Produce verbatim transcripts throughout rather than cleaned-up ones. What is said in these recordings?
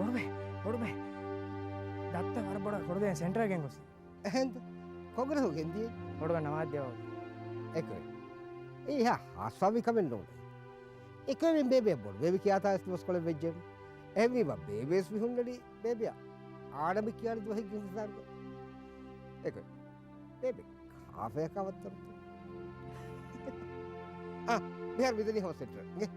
ބޮޑުބޭ، ބޮޑުބޭ. ދައްތަ ވަރަށް ބޮޑަށް ކޮޅުދޭން ސެންޓަރަށް ގެންގޮސް. އެހެންދު؟ ކޮންކަމަކު ގެންދިޔަ؟ ބޮޑުބޭ ނަމާދިޔަ. އެކު. އެއީ ހާ ހާސްވާ މިކަމެއް ނޫން. އެކު މި ބޭބެ ބޮޑުބޭބެ ކިޔާތާ އެސް ދުވަސްކޮޅެއް ވެއްޖެ. އެހެންވީމަ ބޭބެ ވެސް މި ހުންނަނީ ބޭބެއާ. އާނަމި ކިޔާނެ ދުވަހެއްގެ ހިސާބުގަ. އެކު. ބޭބެ ކާފަޔަކާ ވައްތަރުތަ؟ އާ، މިހާރު މިދަނީ ހޯމް ސެންޓަރ. އިނގޭ.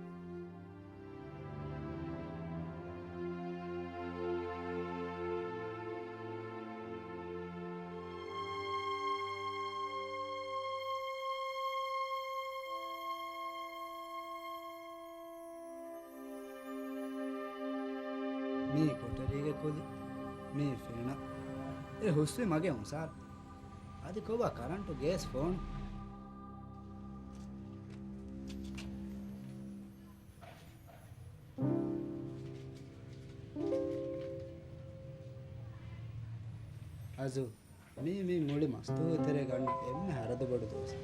މީ ކޮޓަރީގެ ކުލި. މީ ފެނަށް. އެ ހުސްވި މަގެ އުސާރަ. އަދި ކޮބާ ކަރަންޓު ގޭސް ފޯނު؟ އަޒު، މީ، މީ މުޅި މަސްތުވާ ތެރޭ ގަނޑު އެންމެ ހަރަދު ބޮޑު ދުވަސް.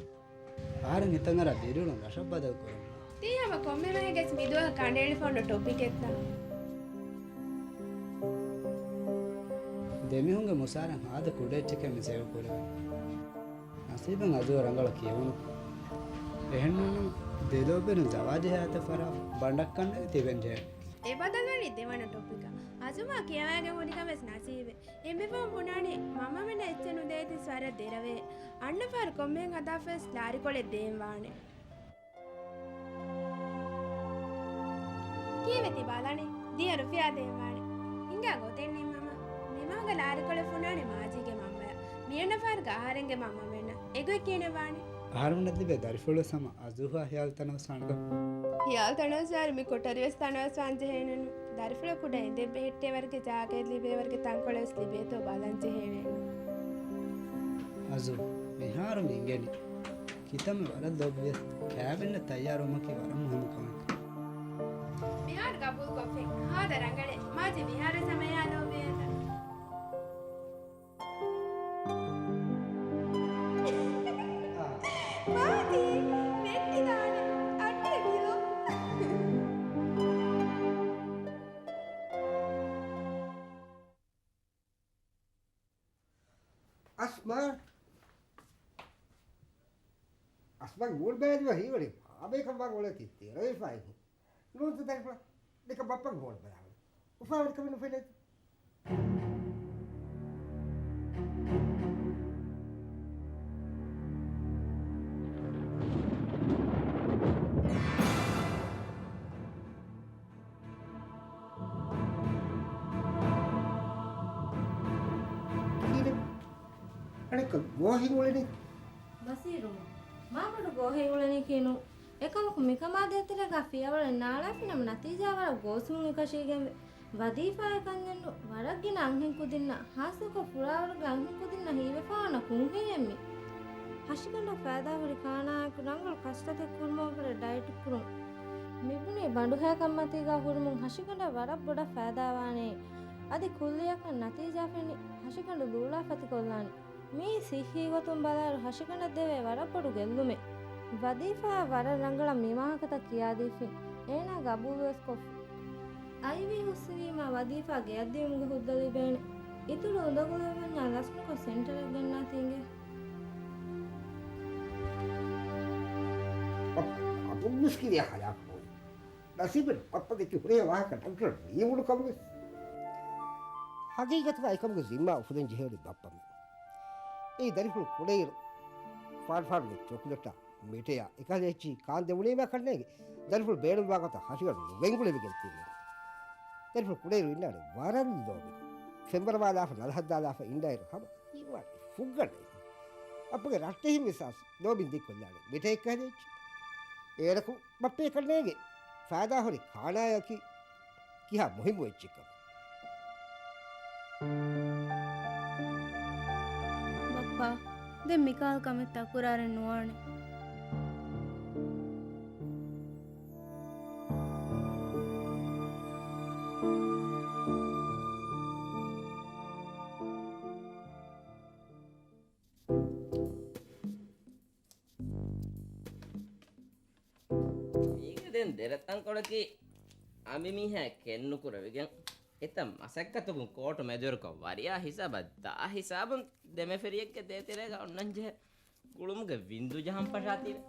އަހަރެން ހިތަށް އަރާ ދިރިއުޅުން ރަށަށް ބަދަލު ކުރުން. ތީ ހަމަ ކޮންމެ މަހެއްގަސް މިދުވަހަށް ކަނޑައެޅިފަ އޮންނަ ޓޮޕިކެއްތަ؟ ދެމީހުންގެ މުސާރައިން ހާދަ ކުޑައެއްޗެކޭ މި ސޭވް ކުރެވެނީ. ނަސީބުން އަޒު ރަނގަޅަށް ކިޔެވުނު. އެހެންނޫން ދެލޯބިން ޒަވާޖު ހަޔާތަށް ފަރާ ބަނޑަށް ކަންނޭނގެ ތިބެން ޖެހޭ. އެ ބަދަލުވަނީ ދެވަނަ ޓޮޕިކަށް. އަޒުމާ ކިޔަވައިގެން ހުރި ކަމެއް ނަސީބެއް. އެންމެފަހުން ބުނާނީ މަންމަމެންނަށް އެއްޗެއް ނުދޭތީސް ވަރަށް ދެރަވޭ. އަންނަ ފަހަރު ކޮންމެހެން ހަދާފަވެސް ލާރިކޮޅެއް ދޭން ވާނެ. ކީއްވެ ތި ބަލަނީ؟ ދިޔަ ރުފިޔާ ދޭން ވާނެ. ހިނގާ ގޮތެއް ނިންމަމަ. މިމަހުގެ ލާރިކޮޅެއް ފުނާނެ މާޒީގެ މަންމަޔަށް. މިއަންނަ ފަހަރުގަ އަހަރެންގެ މަންމަމެންނަށް. އެގޮތް ކިޔަނީ ވާނެ. އަހަރުމެންނަށް ލިބޭ ދަރިފުޅުވެސް ހަމަ އަޒުހާ ހިޔާލު ތަނަށް ވެސް ވާނެ ދޯ؟ ހިޔާލު ތަނަށް ވެސް ވާނެ، މި ކޮޓަރިވެސް ތަނަށް ވެސް ވާން ޖެހޭނެއްނު. ދަރިފުޅަކު ކުޑަ އެނދެއް ބެހެއްޓޭ ވަރުގެ ޖާގައެއް ލިބޭ ވަރުގެ ތަންކޮޅެއް ވެސް ލިބޭތޯ ބަލަން ޖެހޭނެއްނު. އަޒު، މިހާރު މި އިނގެނީ. ކިތަންމެ ވަރަށް ލޯބިވެސް ކާބިންއެއް ތައްޔާރުވުމަކީ ވަރަށް މުހިއްމު ކަމެއް. މިހާރު ގަބޫލުކޮށްފިން. ހާދަ ރަނގަޅޭ. މާޒީ މިހާރުވެސް ހަމަ އެއާ ލޯބިވޭތަ؟ މާޒީ، ވެއްޓިދާނެ. އައްޑި ކިލޯ. އަސްމާ. އަސްމާގެ މޫޑް ބައިވެރިވާ ހީވަނީ ބާބެއްކަން ވާން އުޅޭތީ ތެރެވިފައި. ނޫންތަ ދަރިފުޅާ؟ ދެކަ ބައްޕަގެ މޫޑް ބަލާވަން. އުފާވެރިކަމެއް ނުފެނޭތަ؟ ކީއްވެ؟ އަނެއްކާ ގޯހެއް އުޅެނީ؟ ބަސީރު، މާބޮޑު ގޯހެއް އުޅެނީކީ ނޫން. އެކަމަކު މިކަމާ ދޭތެރޭގަ ފިޔަވަޅެއް ނާޅާފިނަމަ ނަތީޖާ ވަރަށް ގޯސްވުމުގެ ކަށީގެންވޭ. ވަޒީފާއެއް ކަންޏެއްނު، ވަރަށް ގިނަ އަންހެން ކުދިންނަށް، ހާއްސަކޮށް ފުރާވަރުގެ އަންހެން ކުދިންނަށް ހީވެފައިވާނެ ކުންހެޔެއް މީ. ހަށިގަނޑަށް ފައިދާހުރި ކާނާއެކު ރަނގަޅު ކަސްތަތެއް ކުރުމަށްވުރެ ޑައެޓް ކުރުން. މިބުނީ ބަނޑުހަޔަކަށްމަތީގަ ހުރުމުން ހަށިގަނޑަށް ވަރަށް ބޮޑަށް ފައިދާވާނެ. އަދި ކުއްލިއަކަށް ނަތީޖާ ފެނި ހަށިގަނޑު ލޫޅާ ފަތިކޮށްލާނެ. މީ ސިއްހީ ގޮތުން ބަލާއިރު ހަށިގަނޑަށް ދެވޭ ވަރަށް ބޮޑު ގެއްލުމެއް. ވަޒީފާއަށް ވަރަށް ރަނގަޅަށް މި ވާހަކަތައް ކިޔާދީފިން. އޭނާ ގަބޫލުވެސް ކޮށްފިން. އައިވީ ހުސްވީމާ ވަޒީފާ ގެއަށްދިޔުމުގެ ހުއްދަ ލިބޭނެ. އިތުރު އުނދަގުލެއްވަންޏާ ލަސްނުކޮށް ސެންޓަރަށް ގެންނާތީ އިނގޭ. ބައްޕަ އަބު މިސްކިތް ހަލާކު ނަސީބެއް ބައްޕަ ދެއްކި ހުރޭ ވާހަކަ ޑޮކްޓަރ ނިޔުމުނު ކަމުގެ. ހަގީގަތުގަ އެކަމުގެ ޒިންމާ އުފުލެން ޖެހޭނީ ބައްޕަމެން. އެއީ ދަރިފުޅު ކުޑައިރު ފާޑުފާޑުގެ ޗޮކްލެޓާ މިޓެޔާ އެކަހަލަ އެއްޗިހި ކާން ދެވުނީމާ ކަންނޭނގެ ދަރިފުޅު ބޭނުންވާ ގޮތަށް ހަށިގަނޑު ވެންގުޅެވިގެން ތިއްބެވި. ދަރިފުޅު ކުޑައިރު އިންނާނެ ވަރަށް ލޯބިކޮށް. ފެންވަރަވާލާފަ ނަލަހައްދާލާފަ އިންނައިރު ހަމަ ހީވާނެ ފުއްގަނޑެއް. ބައްޕަގެ ރައްޓެހިން ވެސް ދޯބިން ދިއްކޮށްލާނެ މިޓެ އެއްކަހަލަ އެއްޗެއް. އޭރަކު ބައްޕަ ކަންނޭނގެ ފައިދާހުރި ކާނާޔަކީ ކިހާ މުހިއްމު އެއްޗެއްކަން. ބައްޕާ، ދެން މިކަހަލަ ކަމެއް ތަކުރާރެއް ނުވާނެ. މީގެ ދެން ދެރަ ތަންކޮޅަކީ އަނބިމީހާ ކެއްނުކުރެވިގެން، އެތައް މަސައްކަތުގުން ކޯޓު މެދުވެރިކޮށް ވަރިޔާ ހިސާބަށް ދާ ހިސާބުން ދެމަފިރިއެއްގެ ދޭތެރޭގަ އޮންނަންޖެހޭ ގުޅުމުގެ ވިންދު ޖަހަން ފަށާތީވެ.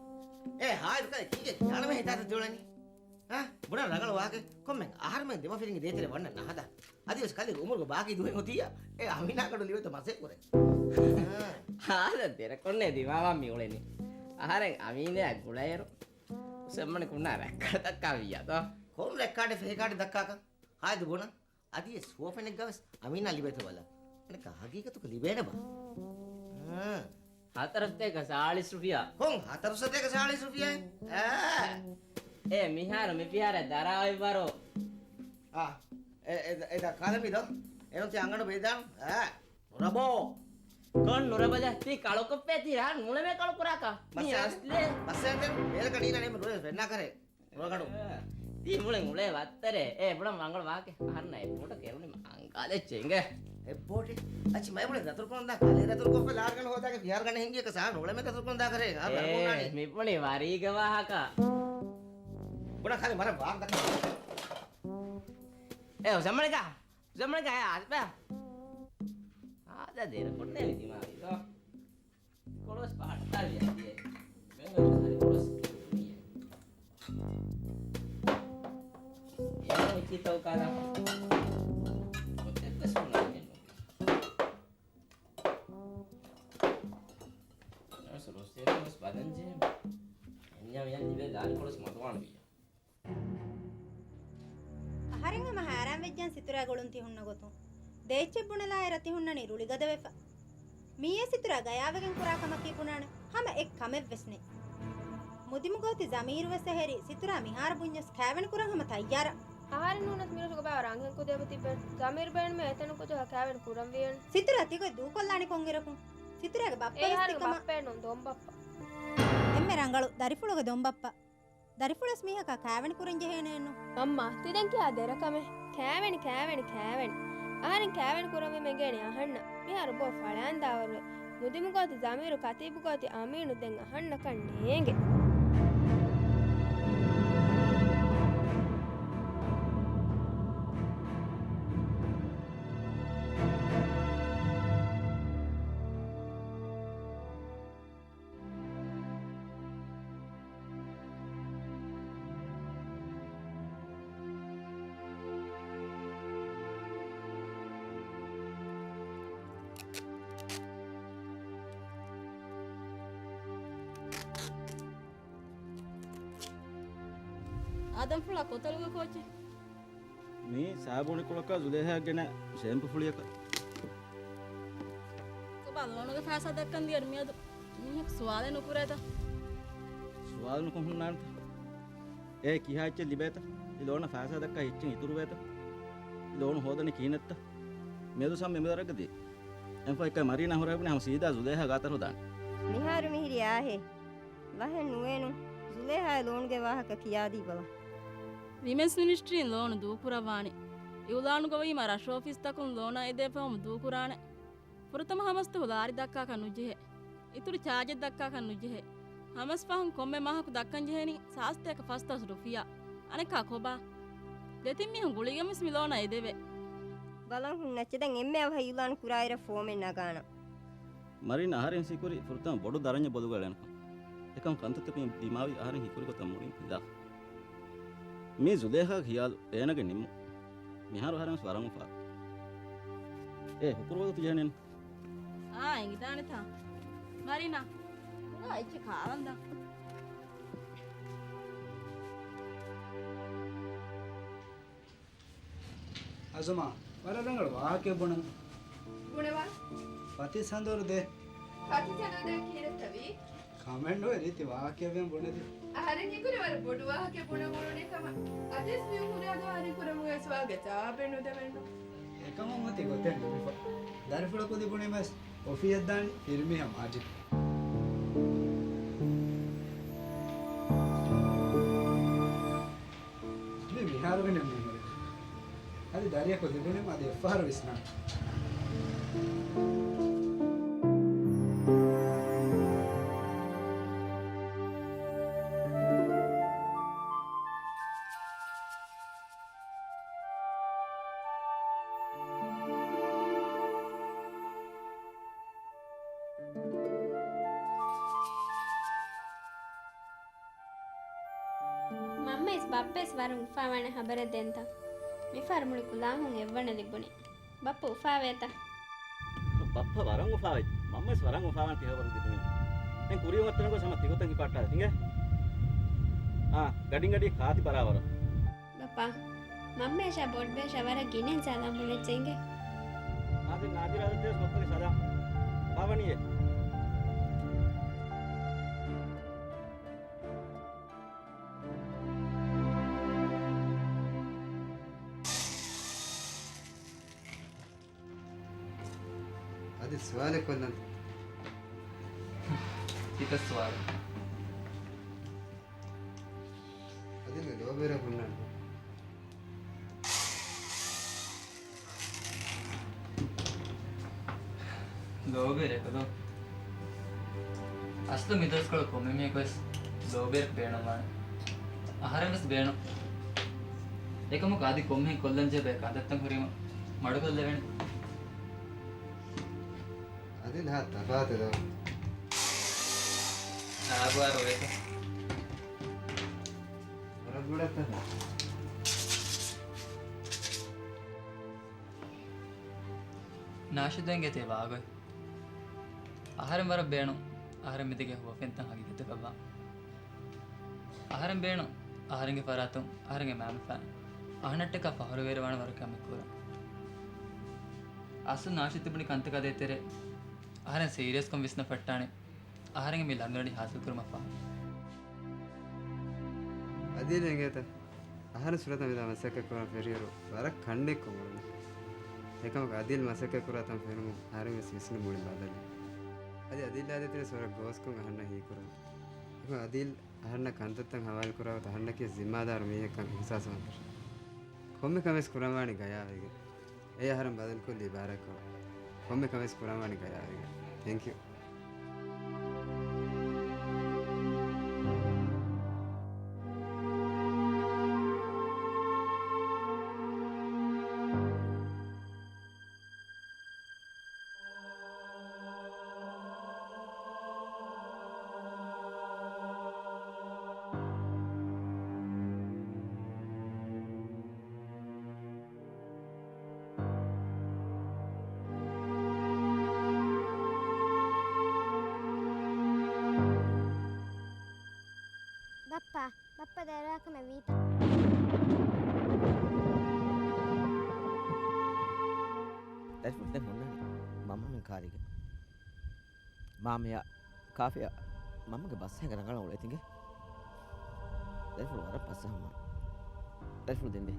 އޭ ހާއިރު ކަލެ ކީކޭ ކިޔާނަމޭ ހިތާތަ ދެއުޅެނީ؟ އާ، ބުނާ ރަނގަޅު ވާހަކަ. ކޮންމެ އަހަރުމެން ދެމަފިރިންގެ ދޭތެރެ ވަންނަ ނަހަދާ. އަދިވެސް ކަލޭގެ އުމުރުގެ ބާކީ ދުވަހެއް އޮތިއްޔާ، އޭ އަމީނާ ގަޑު ލިބޭތަ މަސައްކަތް ކުރޭ. ހާދަ ދެރަކޮންނޭ ދިމާވާ މި އުޅެނީ. އަހަރެން އަމީނާ ގުޅޭއިރު ހުސެންމަނި ކުންނާ ރެކާޑް ދައްކާ ވިއްޔާތޯ. ކޮން ރެކާޑެއް ފެހި ކާޑެއް ދައްކާކަށް؟ ހާދަ ބުނާ. އަދި އެ ސުވަފެނެއްގަވެސް އަމީނާ ލިބޭތަ ބަލަ. އަނެކާ ހަގީގަތުގަ ލިބޭނެބާ؟ އާ. ހަތަރު ސަތޭކަ ސާޅީސް ރުފިޔާ. ކޮން ހަތަރު ސަތޭކަ ސާޅީސް ރުފިޔާއެއް؟ އާ. އޭ މިހާރު މި ފިހާރަ ދަރާ އޮތްވަރު. އާ. އެ، އެ، އެ ދަ ކާލަމީދޯ. އެނުތި އަނގަނޑު ބޭދާން. އާ. ނުރަބޯ. ކޮން ނުރަބަލަ ތީ ކަޅުކޮށްފޭތީ ރާން މުޅެމޭ ކަޅުކުރާކަ؟ މީ އަސްލޭ. ބަސް އެންދެން ބޭރަކަށް ނީނަނީ މި ނުވެސް ވެންނާކަރޭ. ރޮގަޑު. ތީ މުޅެން އުޅޭ ވައްތަރޭ. އޭ، ބުނަން މަންގަޅު ވާކެ. އަހަރުންނަށް އެއްބޯޓަކަށް އެރުނީމަ އަނގާލެއްޗެ އިނގޭ. އެއްބޯޓެއް؟ އަޗި މައިބުޅެ ދަތުރުކޮން ދާ ކަލޭ ދަތުރުކޮށްފަ ލާރިގަނޑު ހޯދާގެ ފިހާރަ ގަނޑެއް ހިނގި އެކަ ސާ ނުޅެމެ ދަތުރުކޮން ދާކަރޭ. އާ، އޭ، ރަނގޫނާނީ. މި ބުނީ ވަރީގެ ވާހަކަ. ބުނާ ކަލޭ މަރަށް ވާހަކަ ދައްކާ. އޭ، ހުސަމަނިކާ. ހުސަމަނިކާ، އޭ އާސިފާ. ހާދަ ދެރަކޮންނޭ މި ދިމާވީގޯ. ކޮޅުވެސް ޕާޓްތާ ވިޔަސް ދިޔައީ. މެން ހަރި ކޮޅުވެސް ކުރިޔޭ. އޭނަ މިޗީ ތައު ކާލާ. އޮތެއްވެސް ހުންނާނެ މެންނު. ނަރސު ރޮސްއޭރުވެސް ބަލަން ޖެހޭ. އެންޏާ މިޔަން ލިބޭ ލާރި ކޮޅުވެސް މަދުވާން ވިއްޔާ. އަހަރެން ހަމަ ހައިރާން ވެއްޖެން ސިތުރާ ގުޅުން ތި ހުންނަ ގޮތުން. ދޭއްޗެއް ބުނެލާއިރަށް ތި ހުންނަނީ ރުޅިގަދަވެފަ. މިއީ ސިތުރާ ގަޔާވެގެން ކުރާ ކަމަކީ ބުނާނެ. ހަމަ އެއް ކަމެއްވެސް ނެތް. މުދިމުގަ އޮތި ޒަމީރުވެސް އެހެރީ ސިތުރާ މިހާރު ބުންޏަސް ކައިވެނި ކުރަން ހަމަ ތައްޔާރަށް. އަހަރެން ނޫނަސް މިރަށުގަ ބާވަރަށް އަންހެން ކުދިޔަކު ތިއްބެވެ. ޒަމީރު ބޭނުމޭ އެތަނަކު ޖަހާ ކައިވެނި ކުރަން ވިޔަން. ސިތުރާ ތިގޮތް ދޫކޮށްލާނީ ކޮންއިރަކުން؟ ސިތުރާގެ ބައްޕަ އެ ވެސް އަހަރެން ތިކަމަށް ބައްޕައެއް ނޫން ދޮންބައްޕަ. އެންމެ ރަނގަޅު ދަރިފުޅުގެ ދޮންބައްޕަ. ދަރިފުޅަސް މީހަކާ ކާވެނި ކުރަން ޖެހޭނެއެއްނު. މަންމާ، ތިދެން ކިޔާ ދެރަކަމެއް. ކާވެނި، ކާވެނި، ކާވެނި. އަހަރެން ކާވެނި ކުރަންވީމަ އެނގޭނެ އަހަންނަށް. މިހާރު ބޯ ފަޅާން ދާވަރުވެ. މުދިމުގަ އޮތި ޒަމީރު ކަތީބުގަ އޮތި އަމީނު ދެން އަހަންނަކަށް ނޭނގެ. އާދަންފުޅާ ކޮތަޅުގަ ކޯޗެއް؟ މީ ސާބޫނިކޮޅަކާ ޒުލޭހާ ގެނަ ޝޭމްޕޫ ފުޅިއަކަށް. ކޮބާ ލޯނުގެ ފައިސާ ދައްކަން ދިޔައިރު މިއަދު މީހަކު ސުވާލެއް ނުކުރޭތަ؟ ސުވާލު ނުކޮށް ހުންނާނެތަ؟ އޭ ކިހާ އެއްޗެއް ލިބޭތަ؟ އެ ލޯނަށް ފައިސާ ދައްކާ އެއްޗެއް އިތުރުވޭތަ؟ އެ ލޯނު ހޯދަނީ ކިހިނެއްތަ؟ މިއަދު ސަމް އެ މަދަރަކަށް ދިޔަ. އެންފައިކާ މަރީނާ ހުރެވުނީ ހަމަ ސީދާ ޒުލޭހާ ގާތަށް ހޯދާނެ. މިހާރު މިހިރީ އާހޭ. ވަހެއް ނުވޭނު. ޒުލޭހާއަށް ލޯނުގެ ވާހަކަ ކިޔާދީބަލަ. ވިމެންސް މިނިސްޓްރީން ލޯނު ދޫކުރައްވާނެ. އިއުލާނުގަވީމަ ރަށު އޮފީސްތަކުން ލޯނަށް އެދޭ ފަހުން ދޫކުރާނެ. ފުރަތަމަ ހަމަސްތަހު ލާރި ދައްކާކަށް ނުޖެހޭ. އިތުރު ޗާޖެއް ދައްކާކަށް ނުޖެހޭ. ހަމަސް ފަހުން ކޮންމެ މަހަކު ދައްކަން ޖެހޭނީ ސާސްތޭކަ ފަސްދޮޅަސް ރުފިޔާ. އަނެއްކާ ކޮބާ؟ ދެތިން މީހުން ގުޅިގެންވެސް މި ލޯނަށް އެދެވޭ. ބަލަން ހުންނައްޗެ ދެން އެންމެ އަވަހަށް އިއުލާނު ކުރާއިރަށް ފޯމެއް ނަގާނަން. މަރީން އަހަރެން ހީކުރީ ފުރަތަމަ ބޮޑު ދަރަންޏެއް ބޮލުގަ އެޅެންކަން. އެކަމަކު ކަންތައްތަކުން ދިމާވި އަހަރެން ހީކުރި ގޮތަށް މުޅިން ހިލާފު. މީ ޒުލޭހާގެ ޚިޔާލު އޭނަގެ ނިންމުން. މިހާރު އަހަރެން ވެސް ވަރަށް އުފާވޭ. އޭ ހުކުރު ވަގުތު ޖެހެނީނު. އާ އެނގިދާނެތާ. މަރީނާ. އާ އެއްޗެއް ކާވަންދާ. އަޒުމާ، ވަރަށް ރަނގަޅު ވާހަކައެއް ބުނަން. ބުނެވާ. ފަތިސް ހަނދުވަރު ދޭ. ފަތިސް ހަނދުވަރު ދޭ ކީރަތަވީ؟ ކަމެއް ނުވެ ރީތި ވާހަކައެއް ވެން ބުނެދި. އަހަރެން ހީކުރީ ވަރަށް ބޮޑު ވާހަކައެއް ބުނަން އުޅުނީ ކަމަށް. އަދިވެސް މި ހުރިހާ ދުވަހު އަހަރެން ކުރަމުގެ ސުވާލުގެ ޖަވާބެއް ނުދެވެންނު. އެކަމަށް އޮތީ ގޮތެއް ނުވިފަ. ދަރިފުޅަކު ލިބުނީމަސް އޮފީހަށް ދާނީ ފިރިމީހާ މާޖިދު. މި މިހާރުގެ ނިންމުން ހުރި. އަދި ދަރިޔަކު ލިބުނީމަ އަދި އެއްފަހަރު ވިސްނާނެ. އެސް ބައްޕަ އެސް ވަރަށް އުފާވާނެ ހަބަރެއް ދޭންތަ؟ މިފަހަރު މުޅި ކުލާހުން އެއްވަނަ ލިބުނީ. ބައްޕަ އުފާވޭތަ؟ ބައްޕަ ވަރަށް އުފާވެއްޖެ. މަންމަވެސް ވަރަށް އުފާވާނެ ތިހަބަރު ލިބުނީ. ދެން ކުރިޔަށް އޮތްތަނަކު ހަމަ ތިގޮތަށް ހިފާއްޓާލަ ތިނގޭ. އާ، ގަޑިން ގަޑީ ކާތި ބަރާބަރަށް. ބައްޕާ، މަންމައަށާ ބޮޑުބައަށާ ވަރަށް ގިނަ އިން ސާލާ ބުނެއްޖެ އިނގޭ. އާދެ، ނާދިރާ އަދަދުވެސް ބައްޕަގެ ސަލާމް. ބާވަނީއޭ. އަދި ސުވާލެއް ކޮށްލަން. ކިތައް ސުވާލެއް؟ އަދި މި ލޯބިވެރި ހުންނާނެ. ލޯބިވެރިއަކަށް ދޯ؟ އަސްލު މި ދުވަސްކޮޅު ކޮންމެ މީހަކުވެސް ލޯބިވެރި ބޭނުންވާނެ. އަހަރެންވެސް ބޭނުން. އެކަމަކު އަދި ކޮންމެހެން ކޮށްލަންޖެހޭ ބައެއް ކަންތައްތައް ހުރީމަ މަޑުކޮށްލެވޭނެ. އަދި ލާ ތަފާތު ދޯ؟ އާބުއާ ރޮވޭތަ؟ ވަރަށް ބޮޑަށް ތަފާތު. ނާޝިދު އެނގޭތީ ވާގޮތް. އަހަރެން ވަރަށް ބޭނުން އަހަރެން މިދެކޭ ހުވަފެންތައް ހަގީގަތަކަށްވާން. އަހަރެން ބޭނުން އަހަރެންގެ ފަރާތުން އަހަރެންގެ މައިންބަފައިން އަހަންނަށްޓަކާ ފަހުރުވެރިވާން ވަރަށް ކަމެއް ކުރަން. އަސްލު ނާޝިދު ތިބުނީ ކަންތަކާ ދޭތެރޭ އަހަރެން ސީރިއަސްކޮށް ވިސްނަފައްޓާނެ. އަހަރެންގެ މި ލަނޑުލަނޑި ހާސިލްކުރުމަށްފަހު. އަދިލް އެނގޭތަ؟ އަހަރެން ސުރަތަށް މިދާ މަސައްކަތްކުރަން ފެށިއިރު ވަރަށް ކަންނެތްކޮށް އުޅުނީ. އެކަމަކު އަދިލް މަސައްކަތްކުރާ ތަން ފެނުމުން އަހަރެންވެސް ވިސްނުން މުޅި ބަދަލުވި. އަދި އަދިލް އާދޭތެރޭ ވަރަށް ގޯސްކޮށް އަހަންނަށް ހީކުރަމުން. އެކަމަކު އަދިލް އަހަންނަށް ކަންތައްތައް ހަވާލުކުރާ ގޮތަށް އަހަންނަކީ ޒިންމާދާރު މީހެއްކަން އިހުސާސްވާން ކަށަ. ކޮންމެ ކަމެއް ކުރަންވާނީ ގަޔާވެގެން. އެއީ އަހަރެން ބަދަލުކޮށްލި އިބާރާތްކޮޅު. ކޮންމެ ކަމެއް ކުރަންވާނީ ގަޔާވެގެން. ތެންކް ޔޫ. ބައްޕާ، ބައްޕަ ދަރިވަރާ ކަމެއް ވީތަ؟ ދަރިފުޅު ދެން ހުންނާނީ މަންމަމެން ކާރީގަ. މާމަޔާ، ކާފިޔާ، މަންމަގެ ބަސް ހިނގަ ރަނގަޅަށް އުޅޭތިނގޭ. ދަރިފުޅު ވަރަށް ބަސް ހަމަ. ދަރިފުޅު ދެން ދޭ.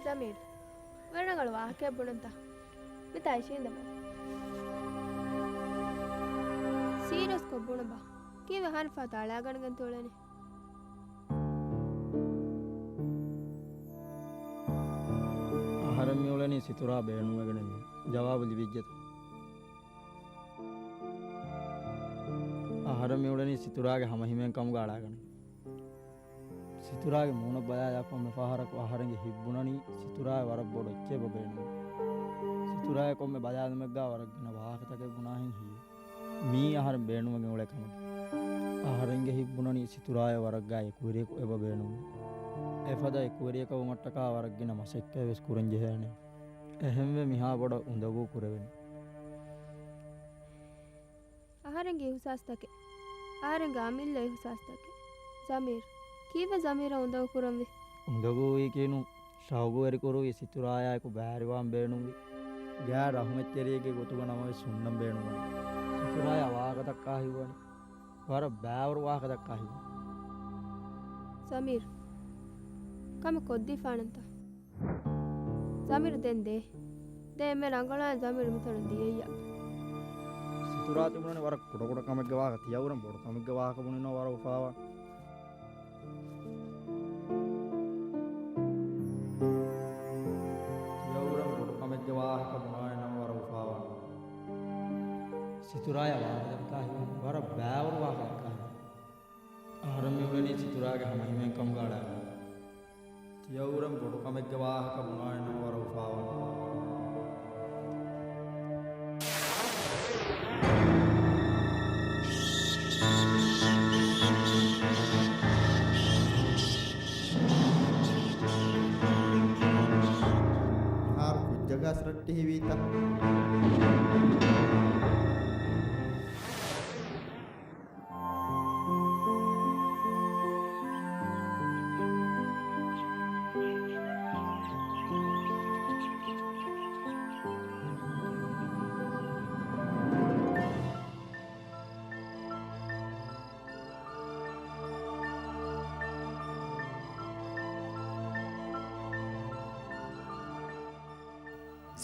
ޒަމީރު، ވަރަށް ރަނގަޅު ވާހަކައެއް ބުނަންތަ؟ މިތާ އިށީނދަމާ. ސީރިއަސްކޮށް ބުނަބަ. ކީއްވެ އަހަން ފަހަތަށް އަޅާގަނެގެން ތިއުޅެނީ؟ އަހަރެން މިއުޅެނީ ސިތުރާ ބޭނުންވެގެނެއްނު. ޖަވާބު ލިބިއްޖެތަ؟ އަހަރެން މިއުޅެނީ ސިތުރާގެ ހަމަހިމޭން ކަމުގަ އަޅާގަނެ. ސިތުރާގެ މޫނަށް ބަލާލާ ކޮންމެ ފަހަރަކު އަހަރެންގެ ހިތް ބުނަނީ ސިތުރާއަށް ވަރަށް ބޮޑު އެއްޗެއް އެބަ ބޭނުން. ސިތުރާއަށް ކޮންމެ ބަލާލުމެއްގާ ވަރަށް ގިނަ ވާހަކަތަކެއް ބުނާހެން ހީވޭ. މީ އަހަރެން ބޭނުންވެގެން އުޅޭ ކަމަކީ. އަހަރެންގެ ހިތް ބުނަނީ ސިތުރާއަށް ވަރަށް ގާތް އެކުވެރިޔަކު އެބަ ބޭނުންވޭ. އެފަދަ އެކުވެރިޔަކަށް ވުމަށްޓަކާ ވަރަށް ގިނަ މަސައްކަތްވެސް ކުރަން ޖެހޭނެ. އެހެންވެ މިހާ ބޮޑަށް އުނދަގޫ ކުރެވެނީ. އަހަރެންގެ އިހުސާސްތަކެއް، އަހަރެންގެ އަމިއްލަ އިހުސާސްތަކެއް. ޒަމީރު، ކީއްވެ ޒަމީރަށް އުނދަގޫ ކުރަންވީ؟ އުނދަގޫވީކީނު، ޝައުގުވެރިކުރުވި ސިތުރާޔާއެކު ބައިވެރިވާން ބޭނުންވި. ގާތް ރަހުމަތްތެރިއެއްގެ ގޮތުގަ ނަމަވެސް ހުންނަން ބޭނުންވަނީ. ސިތުރާޔާ ވާހަކަދައްކާ ހިތްވަނީ. ވަރަށް ބައިވަރު ވާހަކަދައްކާ ހިތްވަނީ. ޒަމީރު، ކަމެއް ކޮށްދީފާނަންތަ؟ ޒަމީރު ދެން ދޭ. ދޭ އެންމެ ރަނގަޅު އައި ޒަމީރު މިތަނުން ދިޔައްޔާ. ސިތުރާ ތިބުނަނީ ވަރަށް ކުޑަކުޑަ ކަމެއްގެ ވާހަކަ. ތިޔައުރަން ބޮޑު ކަމެއްގެ ވާހަކަ ބުނިނޯ ވަރަށް އުފާވާނެ. ތިޔައުރަން ބޮޑު ކަމެއްގެ ވާހަކަ ބުނާނެ ނަމަ ވަރަށް އުފާވާނެ. ސިތުރާޔާ ވާހަކަ ދައްކާ ހިމެން ވަރަށް ބާވަރު ވާހަކަ ދައްކާނެ. އަހަރެން މި އުޅެނީ ސިތުރާގެ ހަމަ ހިމޭން ކަމުގަ އަޅާ. ތިޔައުރަން ބޮޑު ކަމެއްގެ ވާހަކަ ބުނާނެ ނަމަ ވަރަށް އުފާވާނެ. މިހާރު ކުއްޖަކަސް ރައްޓެހިވީތަ؟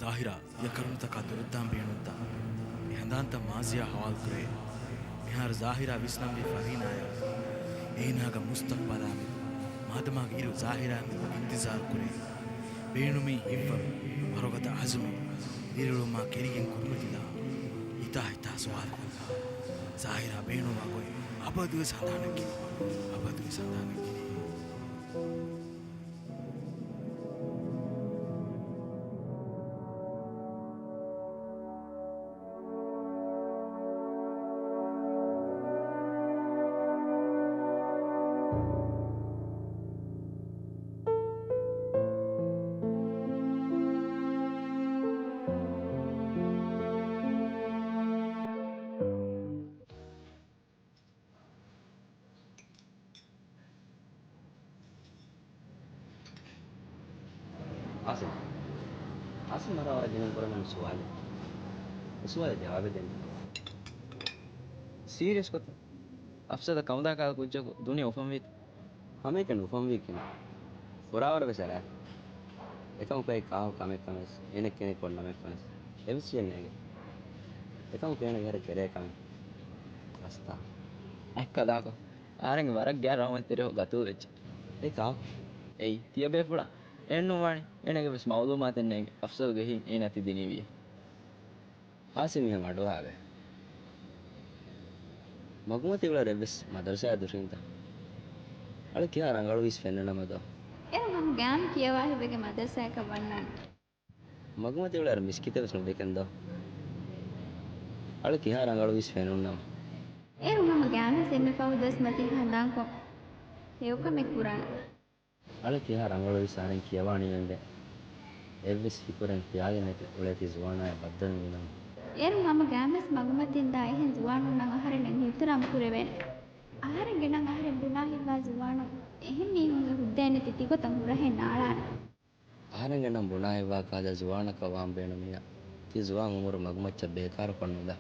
ޒާހިރާ ތިޔަ ކަރުނުތަކާ ދުރުއްދާން ބޭނުންތަ؟ މި ހަނދާންތައް މާޒީއާ ހަވާލުކުރޭ. މިހާރު ޒާހިރާ ވިސްނަންވީ ފަރީނާޔާ އޭނާގެ މުސްތަޤްބަލާމެދު. މާދަމާގެ އިރު ޒާހިރާމެދު އިންތިޒާރު ކުރޭ. ބޭނުމީ ހިތްވަރު، ވަރުގަދަ އަޒުމެއް، ދިރިއުޅުމާ ކެރިގެން ކުރިމަތިލާ ހިތާ ހިތާ ސުވާލުކޮށްލާ. ޒާހިރާ ބޭނުންވާ ގޮތް އަބަދުވެސް ހަނދާނަށް ގެނޭ. އަބަދުވެސް ހަނދާނަށް ގެނޭ. އާސިމް، އާސިމް މަރާ ވަރަށް ގިނަ ކުރަމުން ސުވާލެއް. ސުވާލެއް ޖަވާބެއް ދޭން. ސީރިއަސް ކޮށްތަ؟ އަފްސަލަށް ކަމުދާ ކާލަ ކުއްޖަކު ދުނިޔެ އުފަންވީތަ؟ ހަމައެކަނި އުފަންވީ ކިނު. ފުރާވަރަށް ވެސް އަރާ. އެކަމަކު އެއީ ކާކު ކަމެއް ކަމެސް، އޭނަ ކެނެ ކޮން ނަމެއް ކަމެސް އެއްވެސް ވިޔަން ނޭގެ. އެކަމަކު އޭނަގެ ހަރެ ތެރޭ ކަމެއް. ރަސްތާ. އެއްކަލާކޮ. އަހަރެންގެ ވަރަށް ގާތް ރަހުމަތްތެރި ގަތޫ ވެއްޖެ. އެ ކާކު؟ އެއީ ތިޔަބޭފުޅާ. އެއްނުވާނެ. އޭނަގެ ވެސް މައުލޫމާތެއް ނޭނގެ އަފްސަލްގެ ހިތް އޭނަ ތި ދިނީވިޔޭ. އާސިމް މިހެން އަޑުއަހާބެ. މަގުމަތި އުޅޭ އެއްވެސް މަދަރުސާއެއް ދުށީންތަ؟ އަޅެ ކިހާ ރަނގަޅުވީސް ފެންނަނަމަ ދޯ؟ އޭރު ހަމަ ގާމި ކިޔަވާ ހިބެގެ މަދަރުސާއަކަށް ވަންނާނެ. މަގުމަތި އުޅޭ އަރަ މިސްކިތެއް ވެސް ނުދެކެން ދޯ؟ އަޅެ ކިހާ ރަނގަޅުވީސް ފެނުންނަމަ. އޭރު ހަމަ ގާމިސް އެންމެ ފަހު ދުވަސް މަތީ ހަނދާންކޮށް ހެޔޮކަމެއް ކުރާނެ. އަޅެ ކިހާ ރަނގަޅުވީސް އަހަރެން ކިޔަވާނީމެންވެ. އެއްވެސް ފިކުރެއް ތިޔާގެން ނެތި އުޅޭތީ ޒުވާނާއެއް ބައްދަލުވީނަމަ. އޭރު ހަމަ ގާމިސް މަގުމަތިން ދާ އެހެން ޒުވާނުންނަށް އަހަރެން އިހްތިރާމް ކުރެވޭނެ. އަހަރެންގެ ނަން އަހަރެން ބުނާ ހިތްވާ ޒުވާނުން އެހެން މީހުންގެ ހުއްދައެއް ނެތި ތިގޮތަށް ހުރަހެއް ނާޅާނެ. އަހަރެންގެ ނަން ބުނާ ހިތްވާ ކަހަލަ ޒުވާނަކަށް ވާން ބޭނުމިއްޔާ، ތި ޒުވާން އުމުރު މަގުމައްޗަށް ބޭކާރުކޮށް ނުލާ.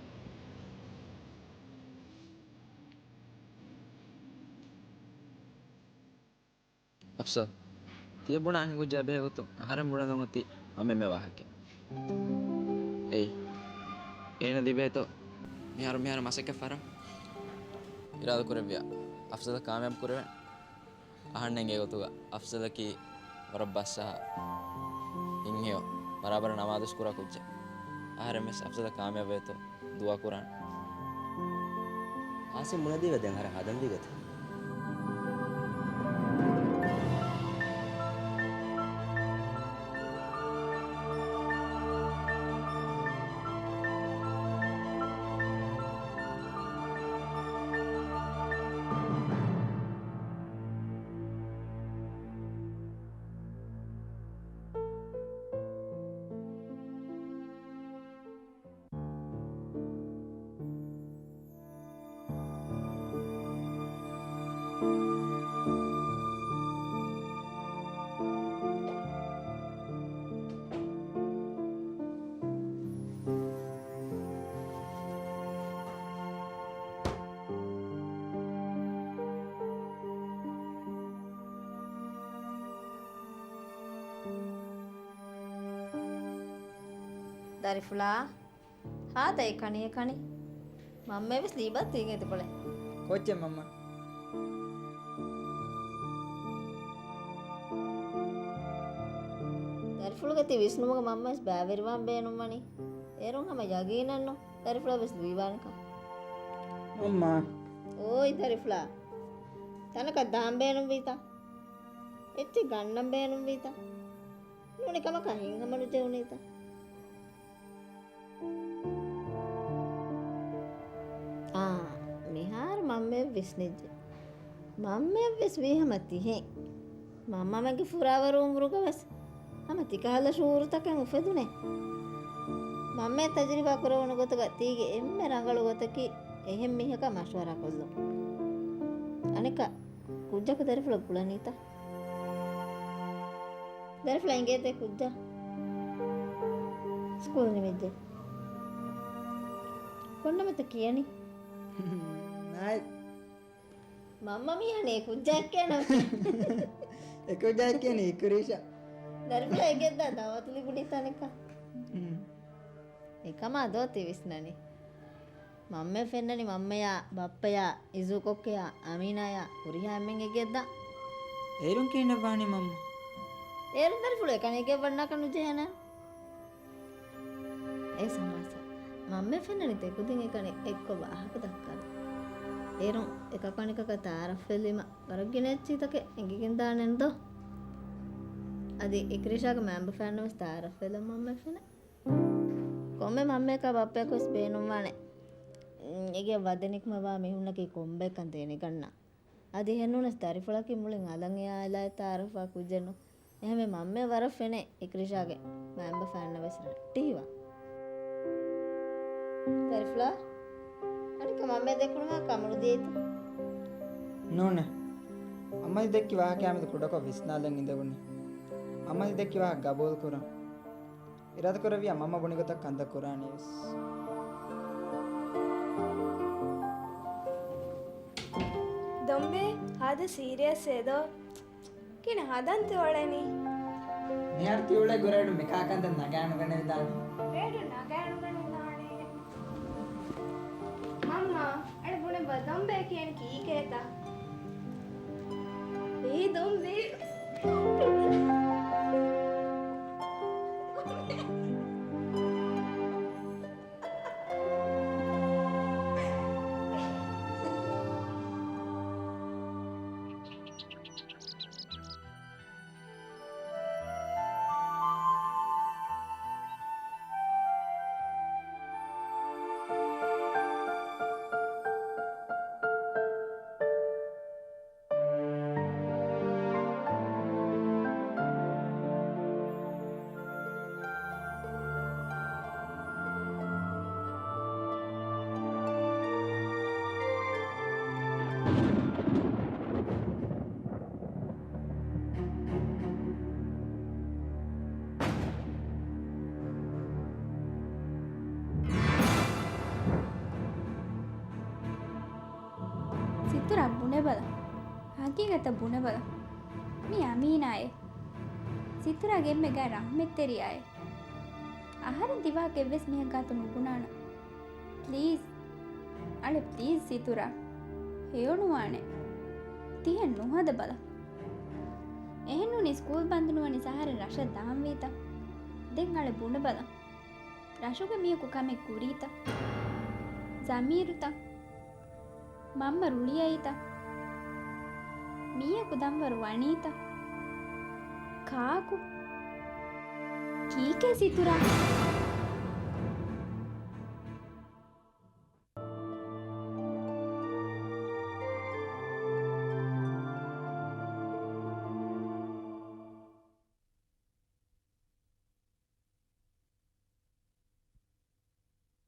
އަފްސަލް، ތިޔަ ބުނާ އެހެން ކުއްޖާ ބެހޭގޮތުން އަހަރެން ބުނެލުން އޮތީ ހަމަ އެންމެ ވާހަކައެއް. އެއީ، އޭނަ ލިބޭތޯ؟ މިހާރު، މިހާރު މަސައްކަތް ފަރާ. އިރާދަ ކުރެއްވިޔާ އަފްސަލަށް ކާމިޔާބު ކުރެވޭނެ. އަހަންނެންގެ ގޮތުގަ އަފްޒަލަކީ ވަރަށް ބަސްއަހާ، ހިތްހެޔޮ، ބަރާބަރަށް ނަމާދުވެސް ކުރާ ކުއްޖެއް. އަހަރެންވެސް އަފްޒަލަށް ކާމިޔާބުވޭތޯ ދުޢާ ކުރާނެ. އާސިމް ބުނެދީވެ ދެން އަހަރެން ހަދަންވީ ގޮތެއް. ދަރިފުޅާ، ހާދައޭ ކަނި އެކަނި. މަންމައެވެސް ލީބާ ތީގެ އެތިކޮޅެއް. ކޯއްޗެއް މަންމަ؟ ދަރިފުޅުގެ ތި ވިސްނުމުގަ މަންމަވެސް ބައިވެރިވާން ބޭނުންވަނީ. އޭރުން ހަމަ ޔަގީނެއްނު ދަރިފުޅަށްވެސް ލުއިވާނެކަން. މަންމާ. އޯއި ދަރިފުޅާ. ތަނަކަށް ދާން ބޭނުންވީތަ؟ އެއްޗެއް ގަންނަން ބޭނުންވީތަ؟ ނޫނީ ކަމަކަށް ހިތްހަމަނުޖެހުނީތަ؟ އާ، މިހާރު މަންމައަށް ވިސްނިއްޖެ. މަންމައަށްވެސް ވީ ހަމަ ތިހެން. މަންމަމެންގެ ފުރާވަރު އުމުރުގަވެސް ހަމަ ތިކަހަލަ ޝުޢޫރުތަކެއް އުފެދުނޭ. މަންމައަށް ތަޖުރިބާ ކުރެވުނު ގޮތުގަ ތީގެ އެންމެ ރަނގަޅު ގޮތަކީ އެހެން މީހަކާ މަޝްވަރާ ކޮށްލުން. އަނެއްކާ، ކުއްޖަކު ދަރިފުޅަށް ގުޅަނީތަ؟ ދަރިފުޅަށް އިނގޭތަ ކުއްޖާ؟ ސްކޫލް ނިމިއްޖެ. ކޮންނަމެތަ ކިޔަނީ؟ ނާއި. މަންމަ މިހާރު އެ ކުއްޖާ އެއްކޭނަ. އެ ކުއްޖާ އެއްކޭނީ އިކްރީޝާ. ދަރިފުޅަށް އެނގޭތަ ދައުވަތު ލިބުނީ ތަނެއްކާ. ހުން. އެކަމާ ދޯ ތި ވިސްނަނީ. މަންމަ ފެންނަނީ މަންމަޔާ، ބައްޕަޔާ، އިޒޫކޮއްކަޔާ، އަމީނާޔާ ހުރިހާ އެންމެން އެނގޭތަ؟ އޭރުން ކިހިނެއް ވާނީ މަންމަ؟ އޭރުން ދަރިފުޅު އެކަނި އެނގޭ ވަންނާކަށް ނުޖެހޭނެ. އޭ ސަމާސާ، މަންމަ ފެންނަނީ ތެކުދިން އެކަނި އެއްކޮށް ވާހަކަ ދައްކާލަން. އޭރުން އެކަކު އަނެކަކާ ތައާރަފްވެލީމަ ވަރަށް ގިނަ އެއްޗިތަކެއް އެނގިގެން ދާނެން ދޯ؟ އަދި އިކްރީޝާގެ މައިންބަފައިންނަށް ވެސް ތައާރަފްވެލަން މަންމަ ފެނެ. ކޮންމެ މަންމަޔަކާ ބައްޕަޔަކު ވެސް ބޭނުންވާނެ، އޭގެ ވަދެ ނިކުމެވާ މީހުންނަކީ ކޮންބައެއްކަން ދެނެގަންނަ. އަދި އެހެންނޫނަސް ދަރިފުޅަކީ މުޅިން އަލަށް އެއާ އެލާއެއް ތައާރަފްވާ ކުއްޖެއްނު. އެހެންވެ މަންމައަށް ވަރަށް ފެނޭ އިކްރީޝާގެ މައިންބަފައިންނަށް ވެސް ރައްޓެހިވާން. ދަރިފުޅާ، އަނެއްކާ މަންމަ ދެކުނުމާ ކަމުނުދިޔައީތަ؟ ނޫނޭ. އަމަލި ދެއްކި ވާހަކައާމެދު ކުޑަކޮށް ވިސްނާލަން އިނދެވުނީ. އަމަލި ދެއްކި ވާހަކަ ގަބޫލު ކުރަން. އިރާދަކުރެއްވިއްޔާ މަންމަ ބުނި ގޮތަށް ކަންތައް ކުރާނީވެސް. ދޮންބެ، ހާދަ ސީރިއަސް އޭދޯ؟ ކިހިނެއް ހަދަން ތި އުޅެނީ؟ މިހާރު ތި އުޅޭ ގޮތަށް މިކާކަންތައް ނަގާނުގަނެވިދާނެ. ރޭޑިއޯ ނަގާނުގަނެވިދާނެ. މަންމާ، އަޅެ ބުނެބަ ދޮންބެ ކިޔަނީ ކީކޭތަ؟ އޭ ދޮންބެ. ސިތުރާ ބުނެބަލަ. ހަގީގަތަށް ބުނެބަލަ. މީ އަމީނާއޭ. ސިތުރާގެ އެންމެ ގާތް ރަޙްމަތްތެރިޔާއޭ. އަހަރެން ތިވާހަކަ އެއްވެސް މީހަކާ ގާތު ނުބުނާނަން. ޕްލީޒް. އަޅެ ޕްލީޒް ސިތުރާ. ހެޔޮނުވާނެ. ތިހެން ނުހަދަބަލަ. އެހެންނޫނީ ސްކޫލް ބަންދުނުވަނީސް އަހަރެން ރަށަށް ދާންވީތަ؟ ދެން އަޅެ ބުނެބަލަ. ރަށުގެ މީހަކު ކަމެއް ކުރީތަ؟ ޒަމީރުތަ؟ މަންމަ ރުޅިއައީތަ؟ މީހަކު ދަންވަރު ވަނީތަ؟ ކާކު؟ ކީކޭ ސިތުރާ؟